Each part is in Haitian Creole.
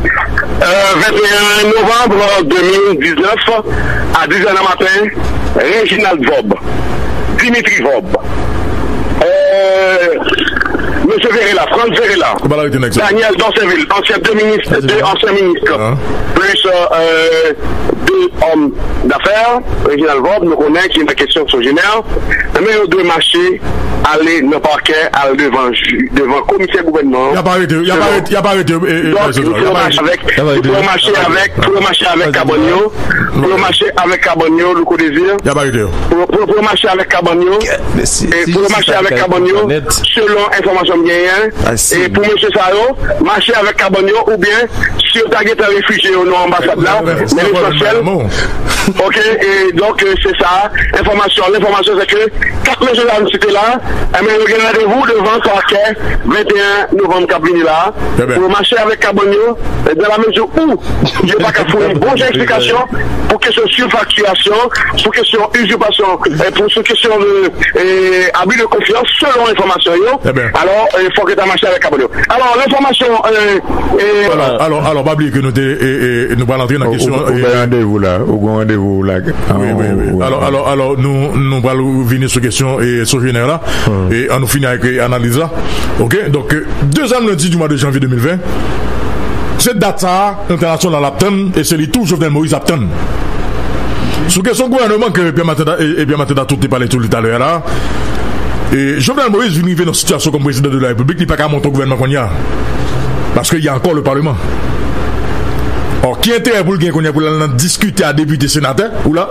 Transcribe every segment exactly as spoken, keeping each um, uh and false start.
Euh, vingt et un novembre deux mille dix-neuf, à dix heures du matin, Réginald Vorbe, Dimitri Vorbe, euh, Monsieur Verrella, Franz Verrella, Daniel Dorceville, ancien deux ministres, deux anciens ministres, plus euh, deux hommes d'affaires, Réginald Vorbe, nou konnen ki nan kesyon Sogener, men yo dwe mache ale nan pakè, al devan, devan komisè gouvènman an. Y ap arete, y ap arete, y ap arete, e, e, Donk, nou pral mache avèk, nou pral mache avèk, pou yo mache avèk kabann yo, pou yo mache avèk kabann yo, Louko Désir. Y ap arete yo. Pou, pou, pou yo mache avèk kabann yo, e pou yo mache avèk kabann yo, selon enfòmasyon m genyen, e pou mesye sa yo, mache avèk kabann yo, oubyen, si yo ta gentan refijye yo nan anbasad la, men lesansyèl, ok, e donk, e, se sa, enfòmasyon, lenfòmasyon se ke kat mesye sa nou site la, enben, yo gen randevou devan pakè venteyen novanm k ap vini la, pou yo mache avèk kabann yo, e, dans la mesure où yo pa ka founi bon jan eksplikasyon pou kesyon sifaktirasyon, pou kesyon izipasyon, e, pou, sou kesyon de, e, abus de confiance, selon enfòmasyon yo, alò, e, fòk yo ta mache avèk kabann yo. Alò, lenfòmasyon, e, e, Alò, alò, alò, pa bliye ke nou te, e, e, nou pral antre nan kesyon, ou gen randevou la, ou gen randevou la. Wi, wi, wi. Alò, alò, alò, nou, nou pral vini sou kesyon, e, Sogener la. E an nou fini avèk, e, analiz la. Ok? Donk, e, dezyèm lendi di mwa de janvye de mil ven, se dat sa a, entènasyonal ap tann, e se li tou Jovenel Moïse ap tann. Sou kesyon gouvènman ke Pierre Martin, e, e Pierre Martin Datout te pale tou li talè a la, e Jovenel Moïse vin rive nan sitiyasyon kòm prezidan de la repiblik, li pa ka monte yon gouvènman kounye a. Paske y a ankò le paleman. Or, ki enterè pou l gen kounye a pou l al nan diskite a depite, senatè, ou la,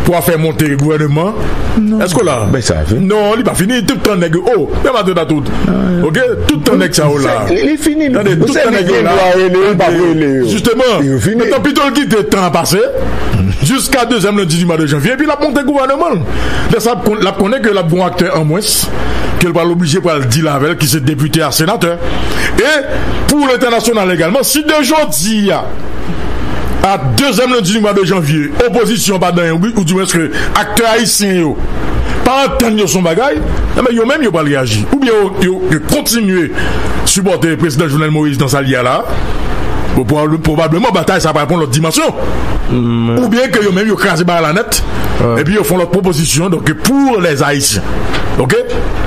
pou a fè monte gouvènman? Èske w la? Non, li pa fini. Tout tan nèg yo, oh, Pierre Martin Datout. Ok? Tout tan nèg sa yo la. Tande, tout tan nèg yo la. Jisteman, men tanpito l kite tan an pase, jiska dezyèm lendi di mwa de janvye, epi l ap monte gouvènman l. Lè sa, l ap konnen ke l ap gen yon aktè an mwens, ke l pral oblije pral deal avè l, ki se depite a, senatè. E pou lentènasyonal egalman, si de jodi a, a dezyèm lendi di mwa de janvye, opozisyon pa dan yon bri, oudimwens ke aktè ayisyen yo pa antann yo sou yon bagay, enben, yo menm yo pral reyaji. Oubyen yo, yo, yo kontinye sipòte prezidan Jovenel Moïse nan sa l ye a la, pwobab-, pwobableman batay sa pral pran lòt dimansyon. Oubyen ke yo menm yo kraze bagay la nèt, epi yo fè yon lòt pwopozisyon, donk, pou lèzayisyen. Ok?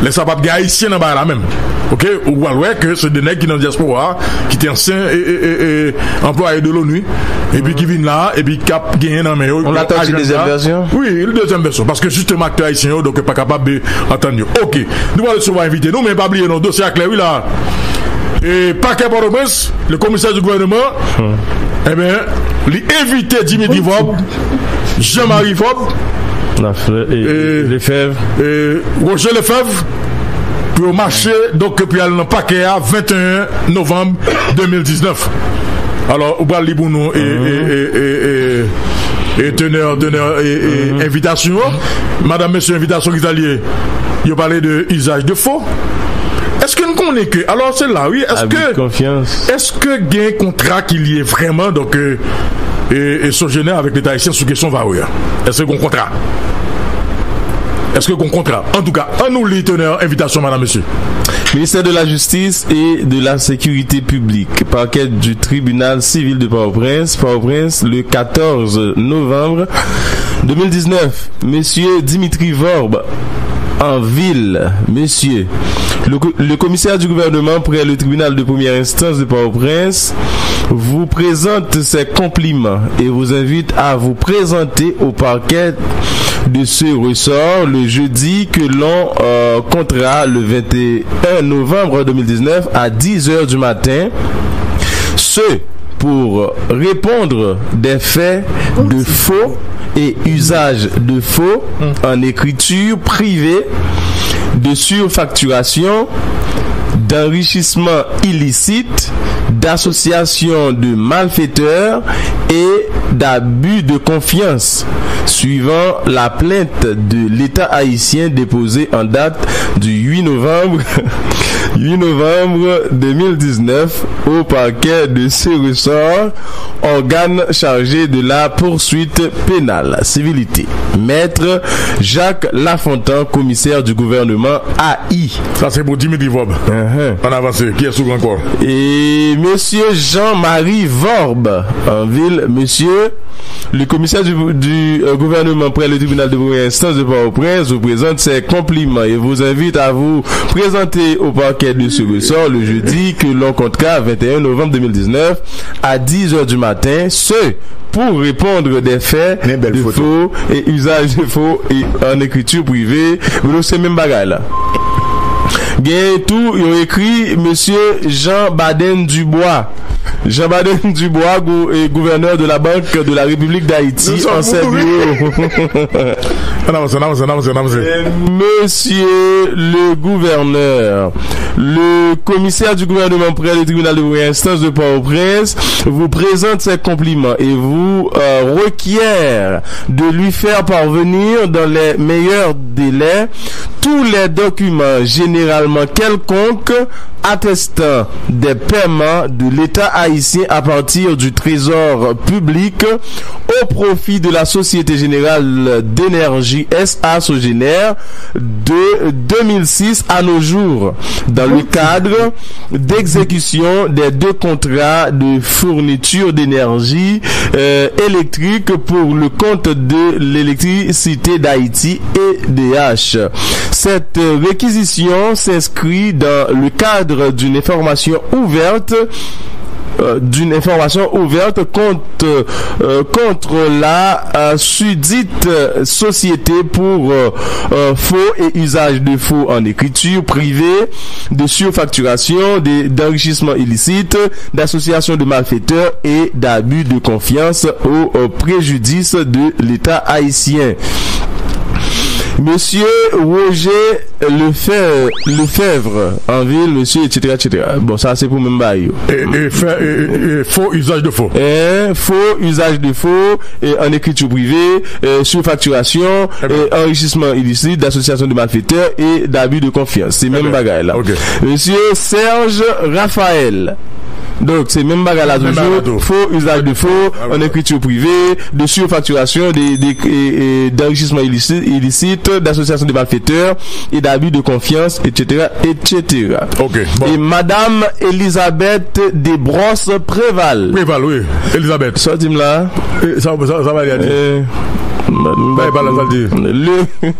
Lè sa p ap gen ayisyen nan bagay la menm. Ok? Ou pral wè ke se de nèg ki nan dyaspora a, ki te ansyen, e, e, e, e, anplwaye de l'ONU, epi ki vin la, epi k ap genyen nan men yo, yon atann si dezyèm vèsyon? Wi, yon dezyèm vèsyon, paske jisteman aktè ayisyen yo, donk, pa kapab, e, antann yo. Ok, nou pral resevwa envite nou, men pa bliye non, dosye a klè, wi, la. E pakè Pòtoprens, le commissaire du gouvernement, enben, li envite Dimitri Vorbe, Jean-Marie Vorbe, Lafleur, e, e, Lefebvre, e, Roger Lefebvre, pou yo mache, donk, pou y al nan pakè a, venteyen novanm de mil diznèf. Alò, ou pral li pou nou, e, e, e, e, e, e, tenè, tenè, e, e, envitasyon an. Madanm, mesye, envitasyon ki sa l ye? Yo pale de usage de faux. Èske n konnen ke, alò, se la, wi, èske, èske gen kontra ki lye vrèman, donk, e, e, e Sogener avèk Leta ayisyen sou kesyon Varreux a? Èske gen kontra? Èske gen kontra? Antouka, ann nou li, tenè, envitasyon, madanm, mesye. Ministère de la Justice et de la Sécurité publique, parquet du tribunal civil de Port-au-Prince, Port-au-Prince, le quatorze novembre deux mille dix-neuf, Monsieur Dimitri Vorbe, en ville, Monsieur. Le, co- le commissaire du gouvernement près le tribunal de première instance de Port-au-Prince vous présente ses compliments et vous invite à vous présenter au parquet de ce ressort le jeudi que l'on euh, comptera le vingt et un novembre deux mille dix-neuf à dix heures du matin. Ce pour répondre des faits de faux et usage de faux en écriture privée, de surfacturation, d'enrichissement illicite, d'association de malfaiteurs et d'abus de confiance, suivant la plainte de l'État haïtien déposée en date du huit novembre huit novembre deux mille dix-neuf au parquet de Ceux-Ressorts, organe chargé de la poursuite pénale, civilité. Maître Jacques Lafontant, commissaire du gouvernement A I. Sa se pou Dimitri Vorbe. Ann avanse. Kiyès ou gen ankò? E Mesye Jean-Marie Vorbe, an vil, Mesye Le commissaire du, du, euh, gouvernement près le tribunal de première instance de Port-au-Prince vous présente ses compliments et vous invite à vous présenter au parquet de ce ressort le jeudi que l'on comptera vingt et un novembre deux mille dix-neuf à dix heures du matin, ce pour répondre des faits de faux et usage de faux et en écriture privée. Donk se menm bagay la. Gen tou, yo ekri Mesye Jean Baden Dubois. Jean Baden Dubois, gou- eh, gouverneur de la Banque de la République d'Haïti, ancien bureau. Ann avanse, ann avanse, ann avanse, ann avanse. Monsieur le gouverneur, le commissaire du gouvernement près le tribunal de première instance de Port-au-Prince vous présente ses compliments et vous euh, requiert de lui faire parvenir dans les meilleurs délais tous les documents généralement quelconques attestant des paiements de l'État haïtien à partir du Trésor public au profit de la Société Générale d'Énergie S A Sogénère de deux mille six à nos jours, dans le cadre d'exécution des deux contrats de fourniture d'énergie euh, électrique pour le compte de l'électricité d'Haïti, E D H. Cette réquisition s'inscrit dans le cadre d'une information ouverte euh, d'une information ouverte contre, euh, contre la euh, sudite société pour euh, euh, faux et usage de faux en écriture privée, de surfacturation, de- d'enrichissement illicite, d'association de malfaiteurs et d'abus de confiance au euh, préjudice de l'État haïtien. Monsieur Roger Lefebvre, Lefebvre, en ville, monsieur, et cetera, et cetera. Bon, sa se pou menm bagay yo. E, e, fè, e, e, e, fo, izaj de fo. Hein, faux, usage de faux, et en écriture privée, euh, surfacturation, eh ben, et enrichissement illicite, d'association de malfaiteurs et d'abus de confiance. Se menm bagay la. Ok. Monsieur Serge Raphaël. Donk, se menm bagay la toujou. Faux, usage de faux, en écriture privée, de surfacturation, de, de, et, et d'enrichissement illicite, illicite, d'association de malfaiteurs et d'abus de confiance, et cetera, et cetera. Ok, bon. E Madam Elizabeth Desbrosses Préval. Préval, wi. Elizabeth. Sa w di m la? E, sa, sa, sa va li a di. Eh, m, m, Bay pale sa l di. Le,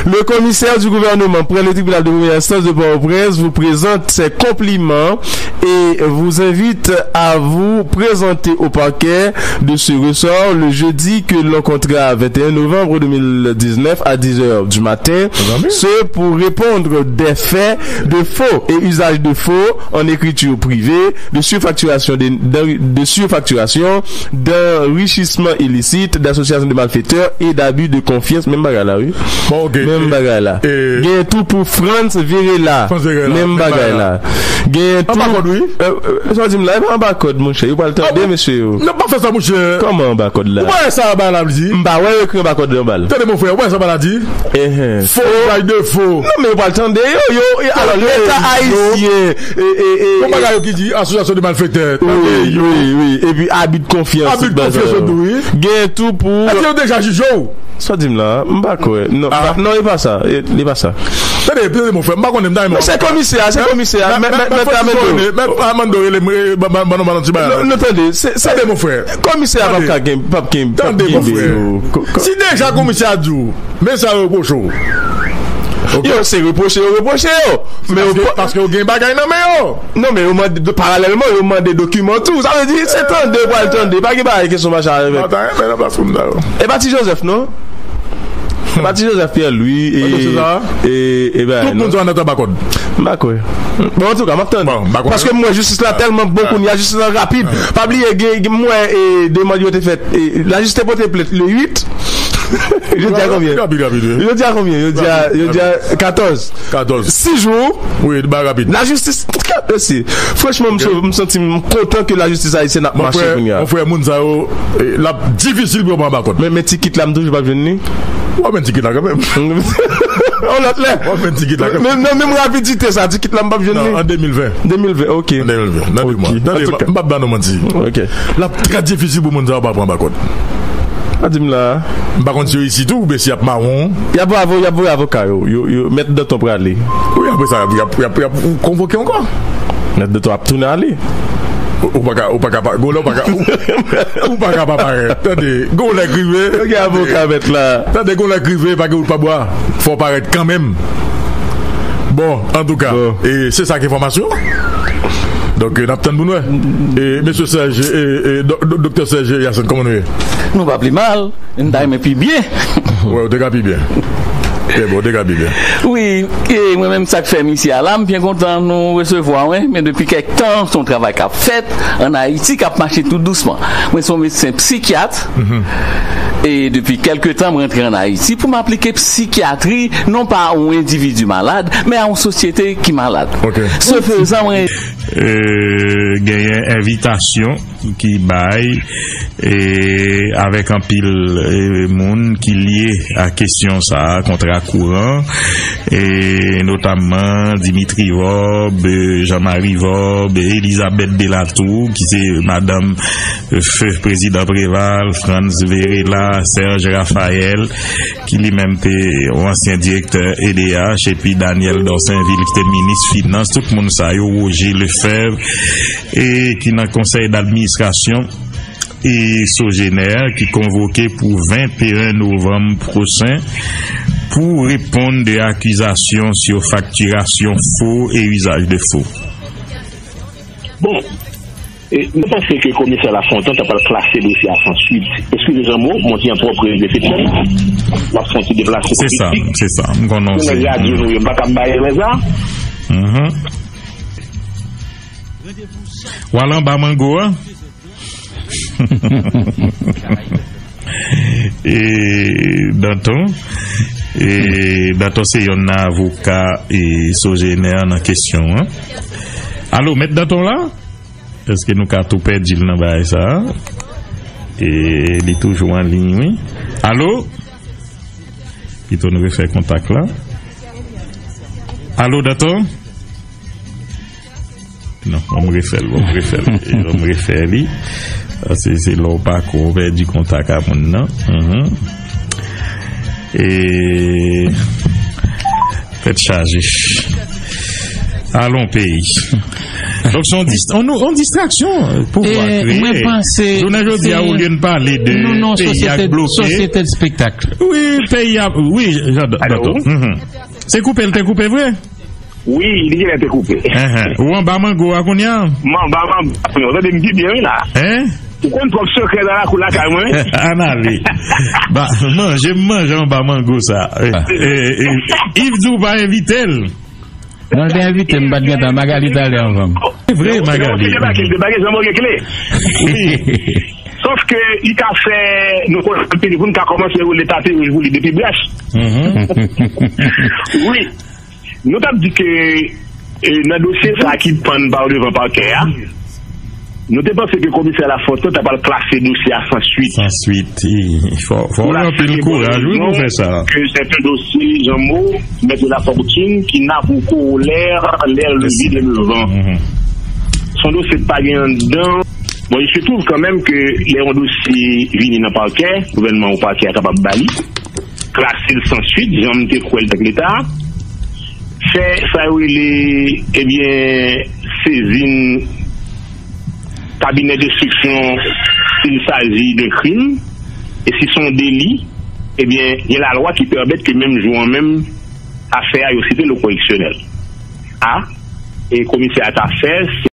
le commissaire du gouvernement près le tribunal de première instance de Port-au-Prince vous présente ses compliments et vous invite à vous présenter au parquet de ce ressort le jeudi que l'on comptera vingt et un novembre deux mille dix-neuf à dix heures du matin, ce pour répondre des faits de faux et usage de faux en écriture privée, de surfacturation, de, de, de surfacturation, d'enrichissement illicite, d'association de malfaiteurs et d'abus de confiance. Menm bagay la, wi. Bon, ok. Menm bagay la. Gen tou pou Frantz Virela. Frantz Virela. Menm bagay la. Gen tou. Anba kòd, wi. Euh, euh, sa w di m la, e pa anba kòd, monchè. Yo pral tande, mesye yo. Non, pa fè sa, monchè. Kòman anba kòd la? Ou pa wè sa anba la, m di? M pa wè yo ekri anba kòd anba l. Tande, mon frè, ou pa wè sa anba la di? Fo, izaj de fo. Non, men yo pral tande yo, yo, e, alò, Leta ayisyen, e, e, e, Bon bagay yo ki di, asosyasyon de malfektè. Wi, wi, wi. Epi abi de konfyans. Abi de konfyans, tou, wi. Gen tou pou. Èske yo deja jije w? Sa w di m la, m pa kwè. Non, m pa, non, e pa sa. E, e pa sa. Tande, tande, mon frè, m pa konnen, m ta renmen. Non, se komisè a, se komisè a. Mèt, mèt, mèt Amando. Mèt Amando, rele m, e, ban, ban, ban nou, ban nou ti bagay la. Non, non, tande, se, se. Tande, mon frè. Komisè a p ap ka gen, p ap gen, p ap gen. Tande, mon frè. Si deja komisè a di w, men sa yo repwoche w. Ok. Yo, se repwoche yo repwoche yo. Men yo pa. Paske, paske yo gen bagay nan men yo. Non, men yo mande, paralèlman, yo mande dokiman tou. Sa vle di, se tande, pral tande. Pa gen bagay kesyon machin avèk. Mwen ta renmen nan plas moun sa yo. E pa Ti Joseph, non? E pa Ti Joseph Pierre Louis, e, e, e bagay, non? Tout moun sa nan anba kòd. M pa kwè. Bon, antouka, m ap tande. Bon, m pa kwè. Paske m wè jistis la tèlman bon kounye a, jistis la rapid. Pa bliye, gen, gen, m wè, e, demann yo te fèt, e, lajistis te pote plent le uit. Jodi a konbyen? Rapid, rapid, wi. Jodi a konbyen? Jodi a, rapid, jodi a katòz. Katòz. Sis jou. Wi, ba rapid. Lajistis, mesye, franchman, m, ok, m santi m kontan ke lajistis ayisyèn ap mache kounye a. Mon frè, moun sa yo, eh, l ap difisil pou yo pran anba kòd. Men, men tikit la, m toujou p ap jwenn li. W ap jwenn tikit la kanmenm. On lòt lè. W ap jwenn tikit la kanmenm. Men, nan menm rapidite sa, tikit la, m p ap jwenn li. Nan, an de mil ven. De mil ven, ok. An de mil ven. Nan de mwa. Ok. Tande, m p ap ba nou manti. Ok. L ap trè difisil pou moun sa yo pa pran anba kòd. Pa di m la. M pa konn si yo isi tou, oubyen si y ap mawon. Y ap voye avo-, y ap voye avoka yo. Yo, yo, Mèt Danton prale. Wi, apre sa, y ap, y ap, y ap, y ap konvoke ankò. Mèt Danton ap tounen ale. Ou, ou pa ka, ou pa ka pa, gon lè ou pa ka, ou, ou pa ka pa parèt. Tande, gon lè k rive. Yo gen avoka mèt la. Tande, gon lè k rive, pa gen wout pa bwa. Fò w parèt kanmenm. Bon, antouka, bon, e se sa k enfòmasyon. Donk, e, n ap tann pou n wè. E, mesye Serge, e, e, do-, do-, doktè Serge Hyacinthe, kòman nou ye? Nou pa pi mal, n ta renmen pi byen. Wè, ou te ka pi byen. Trè byen, ou te ka pi byen. Wi, e mwen menm, sa k fè m isi a la, m byen kontan nou resevwa mwen, men depi kèk tan, se yon travay k ap fèt ann Ayiti, k ap mache tou dousman. Mwen se yon medsen psikyat, mhm, e depi kèlke tan, m rantre ann Ayiti pou m aplike psikyatri, non pa a yon endividi malad, men a yon sosyete ki malad. Ok. Se fezan, mwen. E, genyen envitasyon ki bay, e, avèk anpil, e, moun ki lye a kesyon sa a, kontra kouran, e, notamman Dimitri Vorbe, Jean Marie Vorbe, Elizabeth Delatour, ki se madanm, e, feu prezidan Préval, Frantz Verela, Serge Raphaël, ki li menm te yon ansyen direktè E D H, epi Daniel Dorsainville, ki te minis finans, tout moun sa yo, Roger Lefebvre, e ki nan konsèy d'administrasyon e Sogener, ki konvoke pou venteyen novanm pwochen pou reponn de akizasyon sou faktirasyon fo e izaj de fo. Bon, e, nou panse ke komisè Lafontant ta pral klase dosye a san swit. Eskize Jean Mo, m on ti an twòp rele fèt fè. M ap fè on ti deplase politik. Se sa, se sa. M konnen se nèg radyo nou yo, m pa ka bay lè sa. Mhm. W al anba mango a? E, Danton, e, Danton se yonn nan avoka, e, Sogener nan kesyon an. Alo, mèt Danton la? Èske nou ka tou pèdi l nan bagay sa a? E, li toujou an liy, wi. Alo? Pito nou refè kontak la. Alo, Danton? Non, ban m refè l, ban m refè l. E, ban m refè li. Paske se lè w pa ko, w pèdi kontak a moun nan. Mhm. E, tèt chaje. Alon peyi. Donk, se yon dis-, yon nou-, yon distraksyon pouvwa kreye. Jounen jodi a, olye n pale de peyi a k bloke. Sosyete de spektak. Wi, peyi a, wi, Jean Dot. Alo? Mhm. Se koupe l te koupe vre? Wi, li genlè te koupe. Enhen. Ou anba mango a kounye a? M anba mango a kounye a. Ou tande m pi byen, wi, la. Hein? Ou konn twòp sekrè nan lakou lakay mwen? Ann ale. Ba, manje, m manje anba mango sa. E, e, e, Yves di w pa envite l. Non, l te envite m, m pa t gentan. Magali t ale anvan m. Se vre, Magali. Debake, debake, Jean Mo gen kle. Wi. Sòf ke li ka fè, nou konn anpil, pou n ka kòmanse woule tapi wouj pou li depi brèch. Mhm. Wi. Nou t ap di ke, e, nan dosye sa a ki pann pa devan pakè a, nou te panse ke komisè Lafontant ta pral klase dosye a san swit. San swit. E, fò, fò w gen anpil kouraj, wi, pou fè sa. Ke c'est un dossier, Jean Mo, Maître Lafortune, qui n'a pour corollaire les levées de levant. Mhm. Se yon dosye k pa gen anndan. Bon, il se trouve quand même que lè yon dosye vini nan pakè, gouvènman ou pakè a kapab ba li, klase l san swit, jan m te kwè l t ak Leta, fè sa yo rele, ebyen, sezin kabinè denstriksyon, s'il s'agit d'un crime, e si se yon deli, ebyen, gen lalwa ki pèmèt ke menm jou an menm, afè a, yo site l o koreksyonèl. A, e komisè a ta fè,